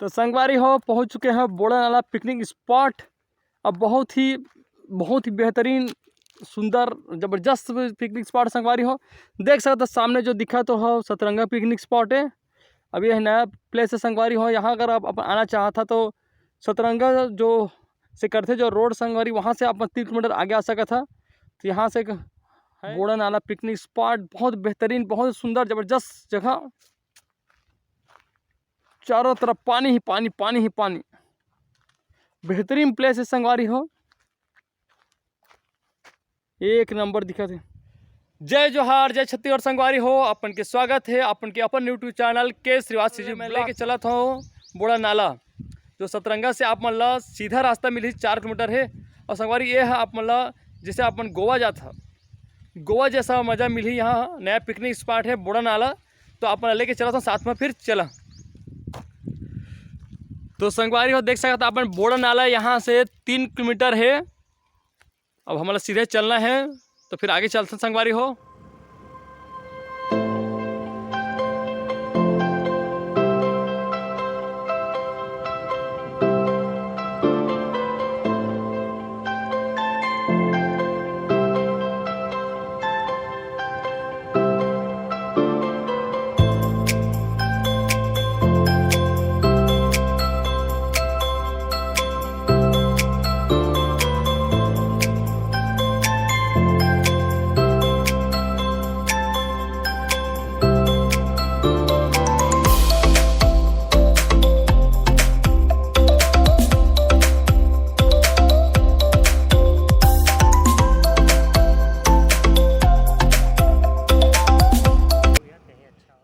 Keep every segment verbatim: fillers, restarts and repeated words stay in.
तो संगवारी हो, पहुँच चुके हैं बोड़ा नाला पिकनिक स्पॉट। अब बहुत ही, बहुत ही बेहतरीन, सुंदर, जबरदस्त पिकनिक स्पॉट संगवारी हो। देख सकत हो सामने जो दिखा तो हो सतरंगा पिकनिक स्पॉट है। अब ये नया प्लेस है संगवारी हो, यहाँ अगर आप अपन आना चाहत हा तो सतरंगा जो से करते जो रोड संगवारी, वहाँ से अपन तीन किलोमीटर आगे आ सकत हा। तो यहाँ से एक है बोड़ा नाला पिकनिक स्पॉट, बहुत बेहतरीन, बहुत सुंदर, जबरदस्त जगह। चारों तरफ पानी ही पानी, पानी ही पानी। बेहतरीन प्लेस है संगवारी हो, एक नंबर दिखत हे। जय जोहार, जय छत्तीसगढ़ संगवारी हो, अपन के स्वागत है अपन के अपन YouTube चैनल के श्रीवास सीजी में। लेके चलत हो बोड़ा नाला, जो सतरंगा से आप मन ला सीधा रास्ता मिलही, चार किलोमीटर है। और संगवारी ये है आप मन ला, जैसे अपन गोवा जात हा, गोवा जैसा मज़ा मिलही। यहाँ नया पिकनिक स्पॉट है बोड़ा नाला, तो आप मन ला लेके चलत हो साथ में, फिर चला। तो संगवारी हो, देख सकत हा अपन बोड़ा नाला यहाँ से तीन किलोमीटर है। अब हमला सीधे चलना है, तो फिर आगे चलथन संगवारी हो।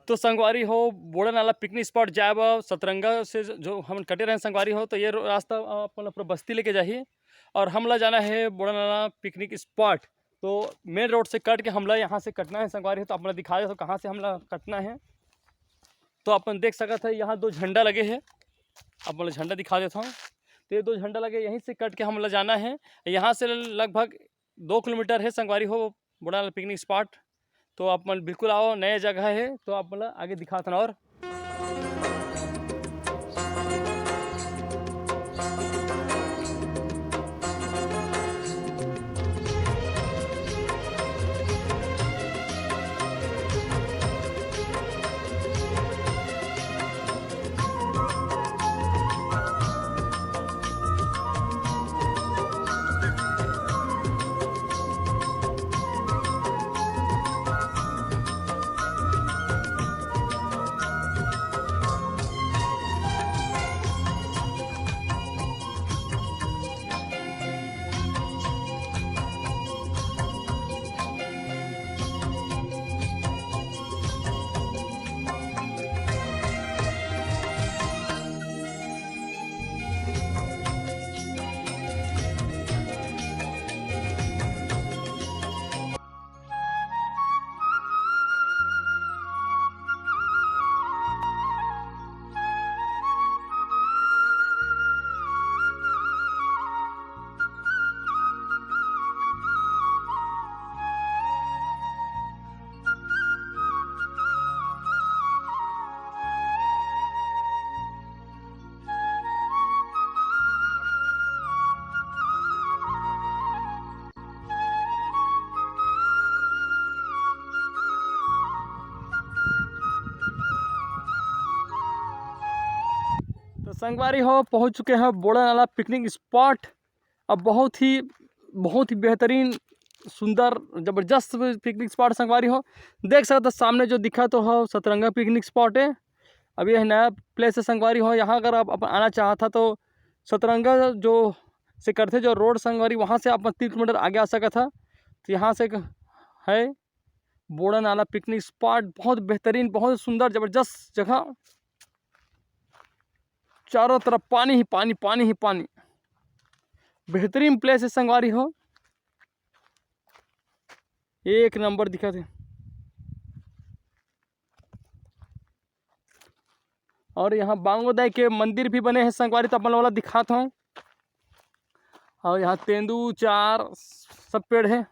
तो संगवारी हो, बोड़ा नाला पिकनिक स्पॉट जाए बर सतरंगा से जो हम कटे रहेन संगवारी हो, तो ये रो-, रास्ता, अ, अपन ला पूरा बस्ती लेके जाही और हमला जाना है बोड़ा नाला पिकनिक स्पॉट। तो मेन रोड से कट के हमला यहाँ से कटना है संगवारी हो, तो अपन ला दिखा देथों कहाँ से हमला कटना है। तो अपन देख सकत है यहाँ दो झंडा लगे है, अपन ला झंडा दिखा देथों। तो ये दो झंडा लगे, यहीं से कट के हमला जाना है। यहाँ से लगभग दो किलोमीटर है संगवारी हो बोड़ा नाला पिकनिक स्पॉट। तो आप मन बिल्कुल आओ, नया जगह है, तो आप मन ला आगे दिखाथन। और तो संगवारी हो, पहुँच चुके हैं बोड़ा नाला पिकनिक स्पॉट। अब बहुत ही, बहुत ही बेहतरीन, सुंदर, जबरदस्त पिकनिक स्पॉट संगवारी हो। देख सकत हो सामने जो दिखा तो हो सतरंगा पिकनिक स्पॉट है। अब ये नया प्लेस है संगवारी हो, यहाँ अगर आप अपन आना चाहत हा तो सतरंगा जो से करते जो रोड संगवारी, वहाँ से अपन तीन किलोमीटर आगे आ सकत हा। तो यहाँ से एक है बोड़ा नाला पिकनिक स्पॉट, बहुत बेहतरीन, बहुत सुंदर, जबरदस्त जगह। चारों तरफ पानी ही पानी, पानी ही पानी। बेहतरीन प्लेस है संगवारी हो, एक नंबर दिखत हे। और यहाँ बांगो दाई के मंदिर भी बने हे संगवारी, तो अपन वाला दिखात हूँ। और यहाँ तेंदू चार सब पेड़ है।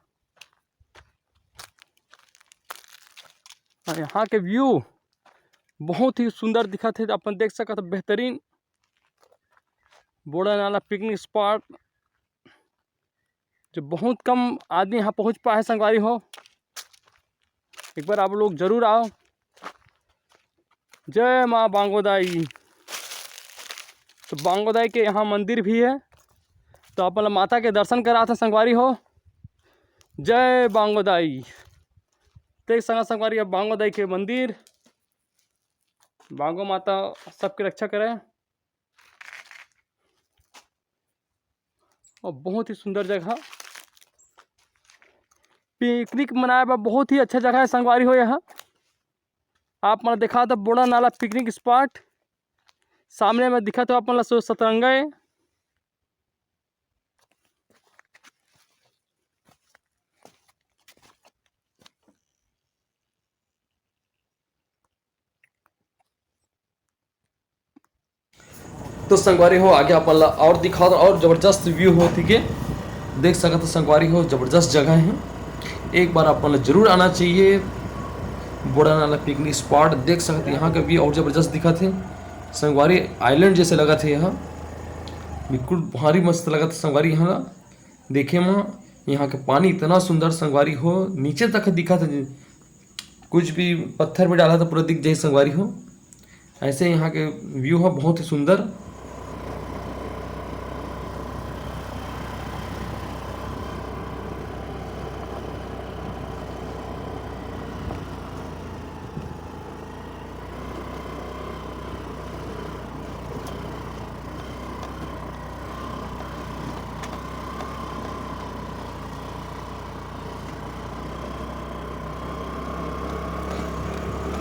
और यहाँ के व्यू बहुत ही सुंदर दिखत हे, अपन देख सकत हो, बेहतरीन। बोड़ा नाला पिकनिक स्पॉट, जो बहुत कम आदमी यहाँ पहुँच पाए हैं संगवारी हो। एक बार आप लोग जरूर आओ। जय माँ बांगोदाई। तो बांगोदाई के यहाँ मंदिर भी है, तो अपन ला माता के दर्शन करात हैं संगवारी हो। जय बांगोदाई। देख सकत संगवारी, अब बांगोदाई के मंदिर, बांगो माता सबके रक्षा करे। और बहुत ही सुंदर जगह, पिकनिक मनाए बर बहुत ही अच्छा जगह है संगवारी हो। यहाँ आप मन देखा था बोड़ा नाला पिकनिक स्पॉट, सामने में दिखा था अपन ला सो सतरंगा है। तो संगवारी हो, आगे अपन ला और दिखाओ और जबरदस्त व्यू हो, ठीक है। देख सकत हो संगवारी हो, जबरदस्त जगह है, एक बार अपन ला जरूर आना चाहिए। बोड़ा नाला पिकनिक स्पॉट देख सकत, यहाँ का व्यू और जबरदस्त दिखत है संगवारी, आइलैंड जैसे लगत है यहाँ, बिल्कुल भारी मस्त लगत है संगवारी। यहाँ देखे म यहाँ के पानी इतना सुंदर संगवारी हो, नीचे तक दिखत है, कुछ भी पत्थर भी डाला तो पूरा दिख जाए संगवारी हो। ऐसे यहाँ के व्यू है बहुत ही सुंदर।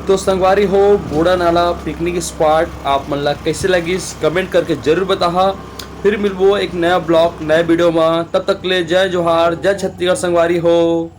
तो संगवारी हो, बोड़ा नाला पिकनिक स्पॉट आप मन ला कैसे लगिस, कमेंट करके जरूर बताहा। फिर मिलबो एक नया ब्लॉग, नया वीडियो में। तब तक ले जय जोहार, जय छत्तीसगढ़ संगवारी हो।